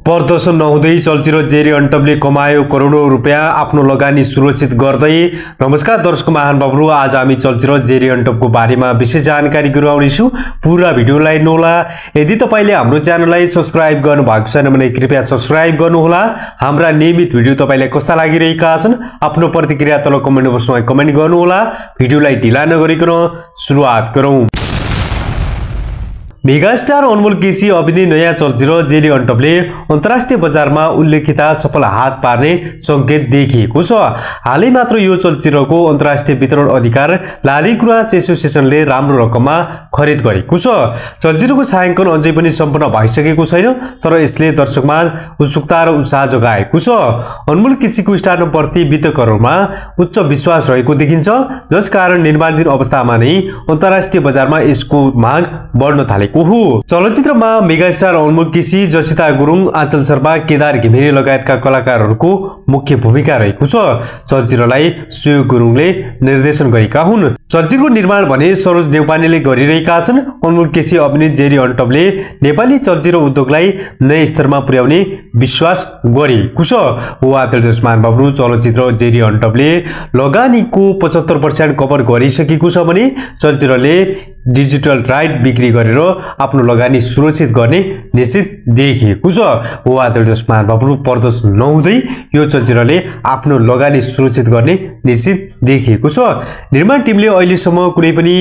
प्रदर्शन नहुँदै चलचित्र जेरी अन्टबले कमायो करोडौं रुपैयाँ आफ्नो लगानी सुरक्षित गर्दै। नमस्कार दर्शक महानुभावहरु, आज हामी चलचित्र जेरी अन्टबको बारेमा विशेष जानकारी गराउनेछौं। पूरा भिडियोलाई नहोला। यदि तपाईले हाम्रो च्यानललाई सब्स्क्राइब गर्नु भएको छैन भने कृपया सब्स्क्राइब गर्नुहोला। हाम्रा नियमित भिडियो तपाईलाई कस्ता लागिरहेका छन् आफ्नो प्रतिक्रिया तल कमेन्ट बक्समा कमेन्ट गर्नुहोला। भिडियोलाई ढिला नगरिकन सुरुवात गरौं। मेगास्टार अनमोल केसी अभिनय नयाँ चलचित्र जेरी अन्टबले अन्तर्राष्ट्रिय बजारमा उल्लेखिता सफल हात पार्ने संकेत देखिएको छ। हालै मात्र यो चलचित्रको अन्तर्राष्ट्रिय वितरण अधिकार लालीगुराँस एसोसिएसनले राम्रो रकममा खरिद गरेको छ। चलचित्रको छायाङ्कन अझै पनि सम्पूर्ण भइसकेको छैन, तर यसले दर्शकमा उत्सुकता र उत्साह जगाएको छ। अनमोल केसीको स्टारडमप्रति वितरकहरूमा उच्च विश्वास रहेको देखिन्छ, जसकारण निर्माणाधीन अवस्थामा नै अन्तर्राष्ट्रिय बजारमा यसको माग बढ्न थालेको। चलचित्रमा मेगास्टार अनमोल केसी, जसिता गुरुङ, आँचल शर्मा, केदार घिमिरे लगायतका कलाकारहरूको मुख्य भूमिका रहेको छ। चलचित्रलाई सुयोग गुरुङले निर्देशन गरेका हुन्। चलचित्रको निर्माण भने सरोज नेउपानेले गरिरहेका छन्। अनमोल केसी अभिनीत जेरी अन्टबले नेपाली चलचित्र उद्योगलाई नयाँ स्तरमा पुर्याउने विश्वास गरेको छ। महानुभावहरु, चलचित्र जेरी अन्टबले लगानीको 75% कभर गरिसकेको छ भने चलचित्रले डिजिटल राइट बिक्री गरेर आफ्नो लगानी सुरक्षित गर्ने निश्चित देखिएको छ। महानुभावहरु, प्रदर्शन नहुँदै यो चलचित्रले आफ्नो लगानी सुरक्षित गर्ने निश्चित देखिएको छ। निर्माण टिमले अहिलेसम्म कुनै पनि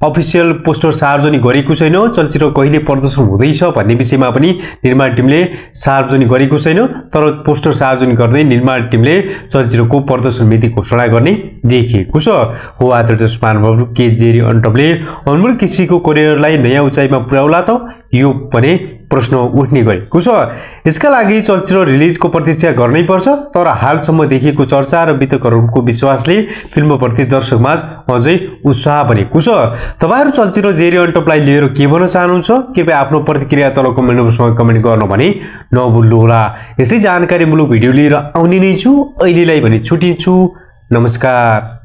अफिसियल पोस्टर सार्वजनिक गरेको छैन। चलचित्र कहिले प्रदर्शन हुँदैछ भन्ने विषयमा पनि निर्माण टिमले सार्वजनिक गरेको छैन, तर पोस्टर सार्वजनिक गर्दै निर्माण टिमले चलचित्रको प्रदर्शन मिति घोषणा गर्ने देखिएको छ। महानुभावहरु, के जेरी अन्टबले अनमोल केसीको करियरलाई नयाँ उचाइमा पुर्याउला त, यो पनि प्रश्न उठ्ने गरेको छ। यसका लागि चलचित्र रिलिजको प्रतीक्षा गर्नै पर्छ, तर हालसम्म देखिएको चर्चा र वितरकहरूको विश्वासले फिल्मप्रति दर्शकमा अझै उत्साह बनेको छ। तपाईहरु चलचित्र जेरी अन्टबलाई लिएर के भन्न चाहनुहुन्छ? कृपया आफ्नो प्रतिक्रिया तल कमेन्ट बक्समा कमेन्ट गर्न भने नभुल्नुहोला। यसै जानकारीमूलक भिडियो लिएर आउने नै छु। अहिलेलाई भने छुटिन्छु। नमस्कार।